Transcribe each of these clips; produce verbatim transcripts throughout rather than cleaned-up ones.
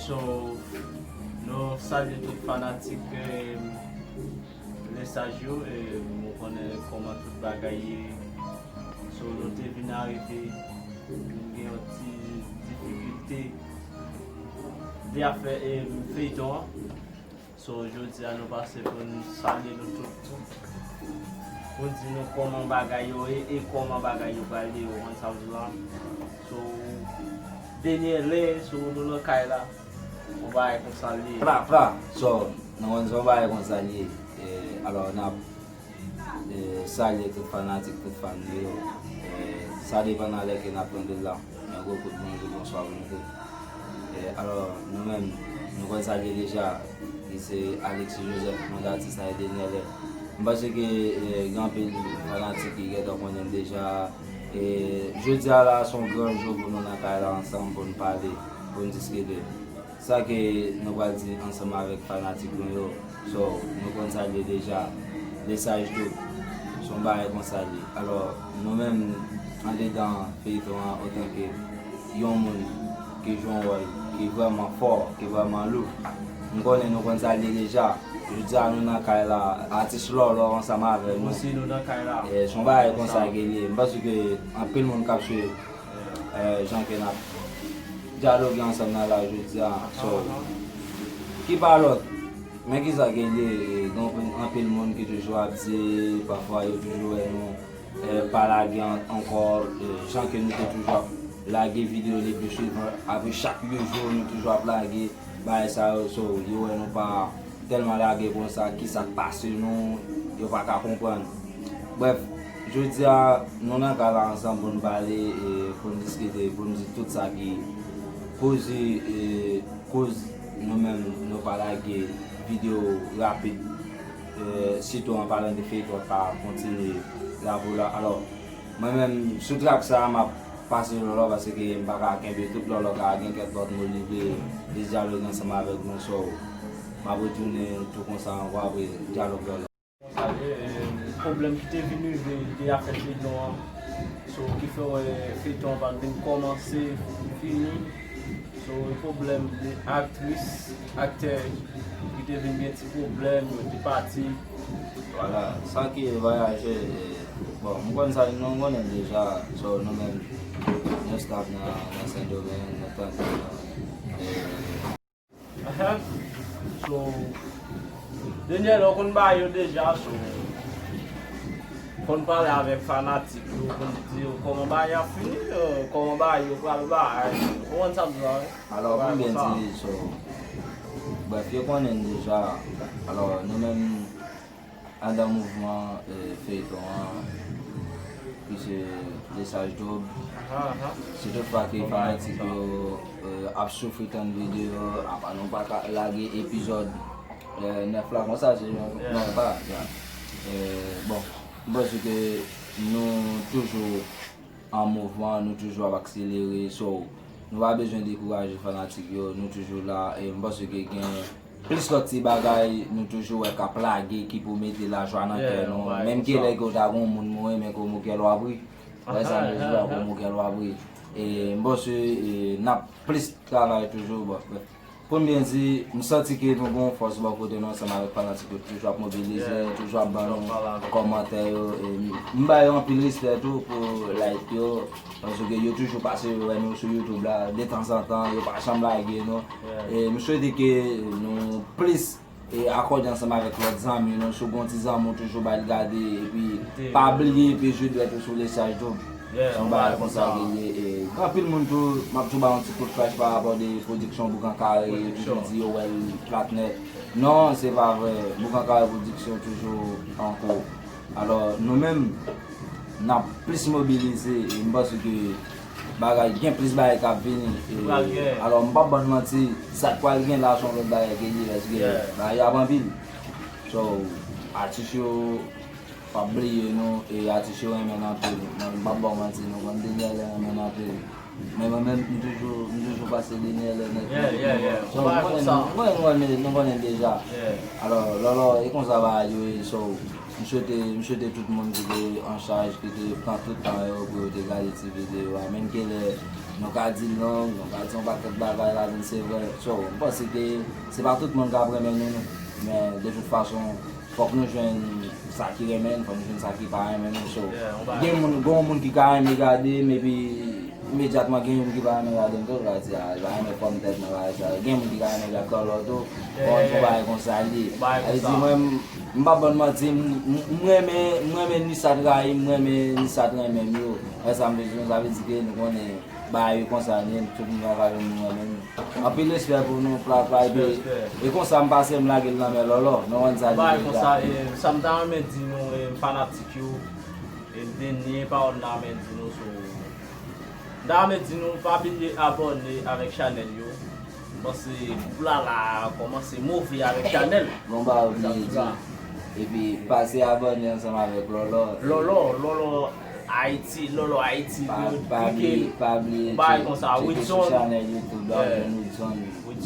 So, nou salye tout fanatik eh, Lesaj yo, eh, nou konnen kòman tout bagay ye. So, nou te vin arive, nou gen yon ti difikilte de afè eh, feyton an. So, jodi a nou pase pou n salye nou tout, tout. Pou n di nou kòman bagay yo ye e kòman bagay yo pral ye, ou konn sa m di la. So, Denyèlè, so, nou nan kay la. Yon bagay konsa l ye. Pra, pra. So, nou konn se yon bagay konsa l ye. Eh, alò, n ap eh, salye tout fanatik, tout fan nou yo. Eh, sa depann nan lè ke n ap tande l la. Yon gwo kout bonjou, bonswa pou nou tout. Eh, alò, nou menm, nou konn sa l ye deja, ki se Alexis Joseph, non d atis la, Denyèlè. M panse ke eh, gen anpil fanatik ki gentan konnen l deja. Eh, jodi a la, se yon gran jou pou nou nan kay la ansanm, pou n pale, pou n diskite. Sa ke nou pral di ansanm avèk fanatik nou yo, so, nou konn sa l ye deja, Lesaj Dope, se yon bagay konsa l ye. Alò, nou menm, andedan feyton an, otanke yon moun ki jwe yon wòl ki vrèman fò, ki vrèman lou, m konnen nou konn sa l ye deja. Jodi a, nou nan kay la, atis Lòlò ansanm avè nou. Nou osi, nou nan kay la. Eh, se yon bagay konsa ke l ye. M panse ke anpil moun k ap swiv eh, jan ke n ap dyaloge ansanm nan la jodi a. So, ki pa lòt, men kisa ke l ye, eh, gen anpil, anpil moun ki toujou ap di, pafwa yo toujou wè nou eh, pa lage an- ankò, eh, jan ke nou te toujou ap lage videyo depi souvan, apre chak de jou nou toujou ap lage bagay sa yo, so, yo wè nou pa tèlman lage konsa, kisa k pase nou, yo pa ka konprann. Brèf, jodi a, nou nan kay la ansanm pou n pale, e pou n diskite, pou n di tout sa ki koze, e koz nou menm nou pa lage videyo rapid, e sitou an palan de feyton pa kontinye la pou la. Alò, mwen menm, sou trak sa a, m ap pase Lòlò, paske m pa ka kenbe tout Lòlò ka gen kèk lòt mo li vle, li dyaloge ansanm avèk nou, so, m ap retounen tou konsa ankò apre dyalòg Lòlò. Sa vle, eh, pwoblèm ki te vin rive, li te afekte feyton an, so, ki fè wè feyton an pa t vin kòmanse pou fini. So, e pwoblèm de aktris, aktè ki te vin gen ti pwoblèm, yo te pati. Vwala, sa ki vwayajè, eh, bon, m konn sa, nou konnen l deja, so, nou menm, nou staf nan, nan Sendomeng, nou tande, eh, Ahem. So, Denyèl, ou konn bagay yo deja, so, konn pale avèk fanatik yo, konn di yo kòman bagay yo ap fini, eh, kòman bagay yo pral bay. Ou konn sa m di la, wi. Alò, pou m byen di, so, brèf, yo konnen n deja. Alò, nou menm, andan mouvman, eh, feyton an, ki se Lesaj Dope. Si toutfwa ke fanatik yo, eh, ap soufri tann videyo, apa nou pa ka lage epizòd, eh, nèf la konsa, se yon, non, pa, ya. Eh, bon, m panse ke nou toujou an mouvman, nou toujou ap akselere, so, nou pa bezwen dekouraje fanatik yo, nou toujou la, e m panse ke gen plis lòt ti bagay, nou toujou wè k ap lage, ki pou mete lajwa nan kè nou, menm ke lè ke w ta gen yon moun mouri, men ke w kè l w ap ri, wè sa m vle di la, ke w kè l w ap ri. E m panse, e, n ap plis travay toujou, bon, brèf. Pou m byen di, m santi ke nou gen yon fòs bò kote nou ansanm avèk fanatik yo, toujou ap mobilize, toujou ap ban nou kòmantè yo. E m bay yo anpil respè tou pou like yo, paske yo toujou pase yo wè nou sou YouTube la, detanzantan, yo pa janm lage nou. E m swete ke nou plis e akòde ansanm avèk lòt zanmi nou, si w gen yon ti zanmi w toujou ba l gade, epi pa bliye epi jwe dwèt ou sou Lesaj Dope. Se yon bagay konsa ke l ye. E gen anpil moun tou, m ap tou ba yon ti kout flèch pa rapò de pwodiksyon Boukan Kare, yo toujou di yo wè l plat nèt. Non, se pa vre. Boukan Kare pwodiksyon toujou an kou. Alò, nou menm, n ap plis mobilize, e m panse ke bagay, gen plis bagay k ap vini. E, alò, m p ap bann manti, sa k pral gen la, se yon lòt bagay ke li, paske bagay yo ap anpil. So, atis yo, pa bliye nou, e atis yo renmen n anpil. Mwen, m p ap ba w manti, nou konn Denyèl renmen n anpil. Men mwen menm, m toujou, m toujou pase Denyèl nèt. So, mwen, mwen, mwen, nou konnen deja. Alò, Lòlò, e konsa bagay yo ye, so, m swete, m swete tout moun ki te an chaj, ki te pran tout tan yo pou yo te gade ti videyo a. Menm ke lè Nou ka di l long, nou ka di yon pakèt bagay ladan l, se vre. So, m panse ke se pa tout moun k ap renmen nou, non. Men, de tout fason, fòk nou jwenn sa ki renmen n, fòk nou jwenn sa ki pa renmen nou. So, gen moun, gen yon moun ki ka renmen gade m, epi imedyatman gen yon moun ki pa renmen gade m tou, l va di, "Ah, li pa renmen fòm tèt mwen, bagay sa." Gen moun ki ka renmen gade Lòlò tou, bon, yon bagay konsa li ye. Sa vle di, mwen, m, m pa bann manti, m, m, m renmen, m renmen ni sa t rayi m, m renmen ni sa t renmen m yo. Wè sa m vle di, sa vle di ke nou konnen bagay yo konsa li ye, tout moun pa ka jwenn nou renmen nou. Anpil respè pou nou, Plak la, epi e konsa m pase m lage l nan men Lòlò, nou konn sa li deja. Bagay konsa, e, sa m ta renmen di nou, e, fanatik yo, e, dènye pawòl m ta renmen di nou, so, m ta renmen di nou, pa bliye abòne avèk chanèl yo. M panse gwoup la la kòmanse move avèk chanèl. Gon bagay ou bliye di. Epi pase abòne ansanm avèk Lòlò. Lòlò, Lòlò Ayiti, Lòlò Ayiti, pa, pa bliye, pa bliye tcheke sou chanèl YouTube la, ou jwenn Woodson.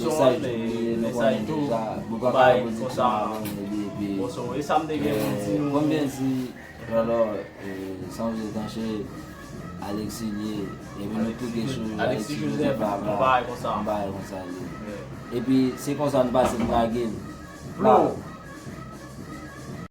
Mesaj ou bliye, nou konnen deja. Boukan pa pou di ti maman, epi, epi, e sa m te gen pou di nou. Konbyen di Lòlò, e, Sanjay Tanche, Alexis Lié, epi nou tou gen sou Alexis Joseph la, yon bagay konsa li ye. Epi se konsa nou pase n lage l. Flow.